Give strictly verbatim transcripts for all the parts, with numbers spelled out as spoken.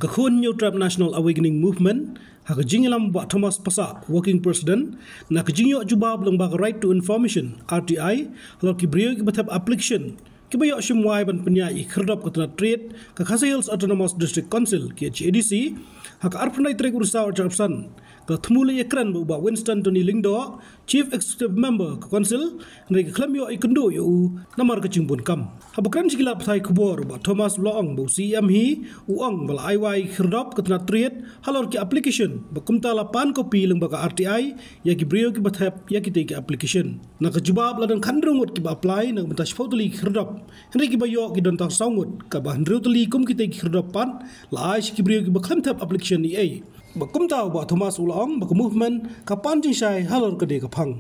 Ka Khun Hynñiewtrep National Awakening Movement, ha ka jingïalam Bah Thomas Passah, Working President, na ka jingïoh jubab lyngba ka Right to Information, R T I, halor ki briew kiba thep application kiba ïoh shim wai ban pynïaid ïa ki khyrdop ka tnat trade ka Khasi Hills Autonomous District Council, K H A D C, ha ka arphew tarik u Risaw arhajar arphew san, ka la thmu leit ïakren bad u Bah Winston Tony Lyngdoh, Chief Executive Member ka Council, hynrei ka khlem ïoh ïakynduh ïa u namar ka jingbun kam. Haba kren sha ki lad pathai khubor, u Bah Thomas u la ong ba u C E M hi u ong ba la ai wai ki khyrdop ka tnat trade halor ki application, bad kumta la pan copy lyngba ka R T I ïa ki briew kiba thep ïa kitei ki application. Na ka jubab, la don khathynriew ngut kiba apply na ka bynta shiphew tylli ki khyrdop, hynrei kiba ïoh ki don tang saw ngut, kaba hynriew tylli kum kitei ki khyrdop pat la ai sha ki briew kiba khlem thep application ei ei. Bad kumta u Bah Thomas u la ong ba ka movement ka pan jingshai halor ka dei ka phang.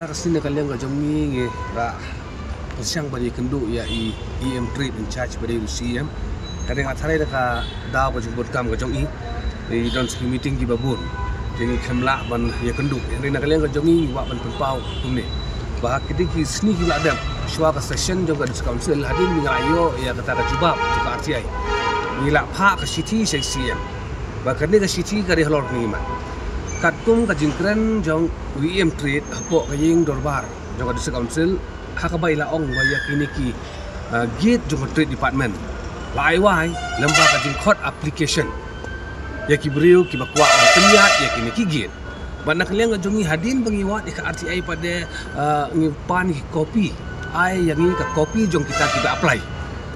Ka sngi na ka liang ka jong ngi, ngi la pyrshang ban ïakynduh ïa i E M Trade in charge ba dei u C E M. Hynrei nga tharai da ka daw ka jingbun kam ka jong i, i don sa ki meeting kiba bun, te ngi khlem lah ban ïakynduh. Hynrei na ka liang ka jong ngi, ngi kwah ban pynpaw kumne, ba ha kine ki sngi kiba la dep, shuwa ka session jong ka District Council, hadien ba ngi la ïoh ïa kata ka jubab jong ka R T I, ngi la phah ka shithi sha i C E M. Ba kane ka shithi ka dei halor kane ka mat. Katkum ka jingkren jong u E M Trade hapoh ka ïing dorbar jong ka District Council, ha kaba i la ong ba ïa kine ki, ah, gate jong ka Trade Department la ai wai lyngba ka jingkhot application ïa ki briew kiba kwah ban pynïaid ïa kine ki gate. Bad na ka liang ka jong ngi, hadien ba ngi wad ïa ka R T I pat de, ah, ngi pan ki copy, ai ïa ngi ka copy jong kita kiba apply.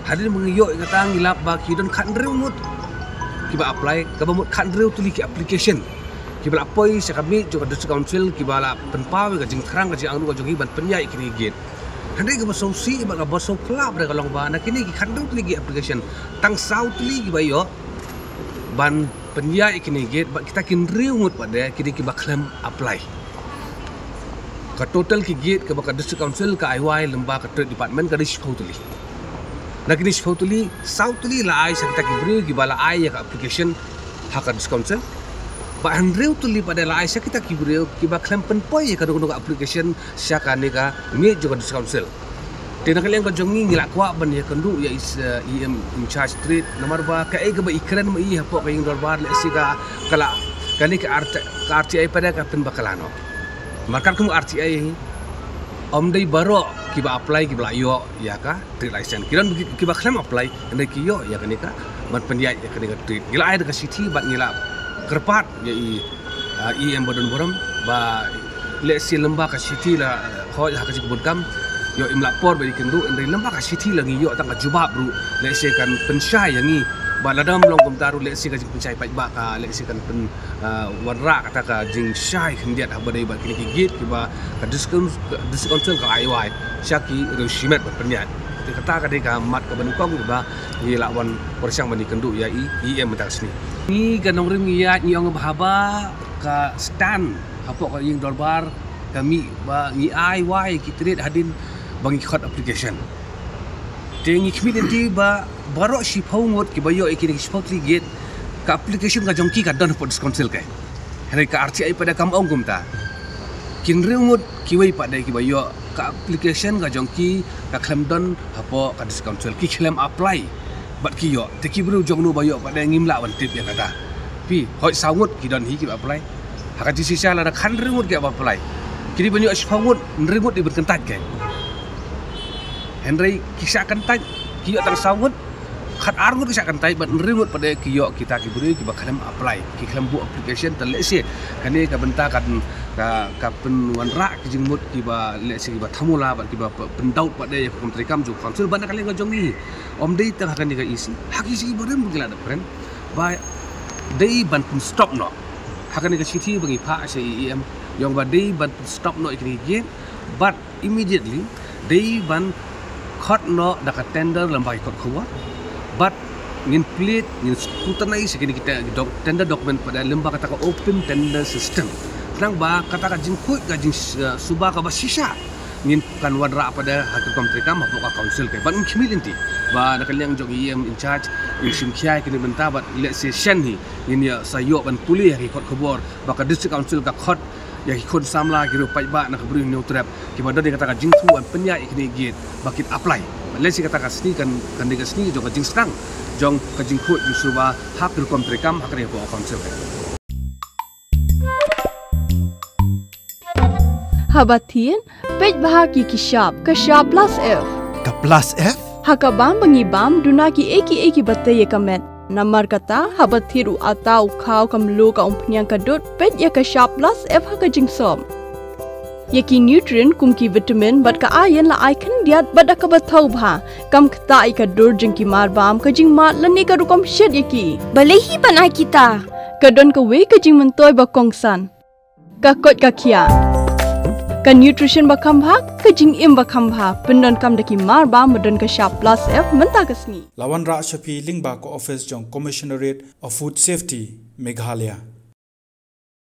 Hadien ba ngi ïoh ïa kata, ngi lap ba ki don khathynriew ngut kiba apply, kaba mut khathynriew tylli ki application kiba la poi sha ka miej jong ka District Council, kiba la pynpaw ïa ka jingthrang, ka jingangnud ka jong ngi ban pynïaid ïa kine ki gate. Hynrei kaba sngewsih bad kaba sngewphylla pat de ka long ba na kine ki khathynriew tylli ki application, tang saw tylli kiba ïoh ban pynïaid ïa kine ki gate, bad kita ki hynriew ngut pat de ki dei kiba khlem apply. Ka total ki gate kaba ka District Council ka ai wai lyngba ka Trade Department ka dei shiphew tylli. Na kine shiphew tylli, saw tylli la ai sha kita ki briew kiba la ai ïa ka application ha ka District Council. Bad hynriew tylli pat de la ai sha kita ki briew kiba khlem pynpoi ïa kano kano ka application sha kane ka miej jong ka District Council. Te na ka liang ka jong ngi, ngi la kwah ban ïakynduh ïa i, eh, E M in charge Trade, namar ba kaei kaba i kren ma i hapoh ka ïing dorbar, lehse ka, ka la, kane ka R T, ka R T I pat de ka pynbakla noh. Namar katkum ka R T I hi, ym dei baroh kiba apply kiba la ïoh ïa ka trade license. Ki don ki, kiba khlem apply, hynrei ki ïoh ïa kane ka ban pynïaid ïa kane ka trade. Ngi la ai da ka shithi bad ngi la kyrpad ïa i, ah, E M ba don burom, ba lehse lyngba ka shithi la, eh, hoi ha ka jingbun kam, ïoh im lah por ba ïakynduh, hynrei lyngba ka shithi la ngi ïoh tang ka jubab ruh, lehse kan pynshai ïa ngi, ba lada ym long kumta ruh, lehse ka jingpynshai paidbah ka, lehse kan pyn, ah, wanrah kata ka jingshai khyndiat haba dei bad kine ki gate kiba ka District, District Council ka ai wai sha ki riew shimet ban pynïaid. Te kata ka dei ka mat kaba nyngkong ba ngi la wan pyrshang ban ïakynduh ïa i E M mynta ka sngi. Ngi ka nongrim ngi ïaid ngi ong ba haba ka stand hapoh ka ïing dorbar ka mih ba ngi ai wai ki trade hadien ba ngi khot application. Te ngi khmih lynti ba baroh shiphew ngut kiba ïoh ïa kine ki shiphew tylli gate, ka application ka jong ki ka don hapoh District Council keiñ. Hynrei ka R T I pat de kam ong kumta. Ki hynriew ngut kiwei pat de kiba ïoh, ka application ka jong ki ka khlem don hapoh ka District Council, ki khlem apply bad ki ïoh. Te ki briew jong no ba ïoh pat de, ngim lah ban tip ïa kata. Phi, hoi saw ngut ki don hi kiba apply. Ha ka jingshisha lada khathynriew ngut kiba apply, ki dei ban ïoh shiphew ngut, hynriew ngut dei ban kyntait keiñ. Hynrei ki shah kyntait, ki ïoh tang saw ngut, khatar ngut ki shah kyntait, bad hynriew ngut pat de ki ïoh kita ki briew kiba khlem apply, ki khlem buh application. Te lehse kane ka bynta kan, ka, ka pynwanrah ki jingmut kiba lehse kiba thamo la bad kiba p-, pyndaw pat de ïa ka kam treikam jong ka council. Bad na ka liang ka jong ngi, ym dei tang ha kane ka E C, ha ki E C barim ba ngi la dep kren ba dei ban pynstop noh. Ha kane ka shithi ba ngi phah sha i E M, ïa ong ba dei ban pynstop noh ïa kine ki gate, bad immediately dei ban khot noh da ka tender lyngba ki kot khubor. Bad ngin plead, ngin scrutinize ïa kine ki te-, doc-, tender document pat de lyngba kata ka open tender system. Khnang ba kata ka jingkhuid ka jing, eh, suba kaba shisha ngin kan wanrah pat de ha ki kam treikam hapoh ka council keiñ. Bad ngin khmih lynti ba na ka liang jong i E M in charge, ngin shim khia ïa kine ki bynta bad lehse shen hi ngin ïa sa ïoh ban pule ha ki kot khubor ba ka District Council ka khot ïa ki khun samla, ki riew paidbah na ka Bri u Hynñiewtrep kiba don ïa kata ka jingthmu ban pynïaid ïa kine ki gate ba kin apply. Lehse kata ka sngi kan, kan dei ka sngi jong ka jingsdang jong ka jingkhuid jingsuba ha ka rukom treikam ha ka Ri Bhoi Council. Haba thied, peit bha ki ki shap, ka shap plus F. Ka plus F? Ha ka bam ba ngi bam, duna ki ei ki ei kiba tei ïa ka met. Namar kata, haba thied u atta, u khaw, ka mluh, ka umphniang, ka dud, peit ïa ka shap plus F ha ka jingsop. Ïa ki nutrient kum ki vitamin bad ka iron la ai khyndiat bad da kaba thaw bha. Kam ktah ïa ka dur jong ki marbam, ka jingmad lane ka rukom shet ïa ki. Balei hi ban ai kita? Ka don kawei ka jingmyntoi ba kongsan. Ka koit ka khiah. Ka nutrition ba kham bha, ka jingim ba kham bha. Pyndonkam da ki marbam ba don ka shap plus F mynta ka sngi. La wanrah sha phi lyngba ka office jong Commissionerate of Food Safety, Meghalaya.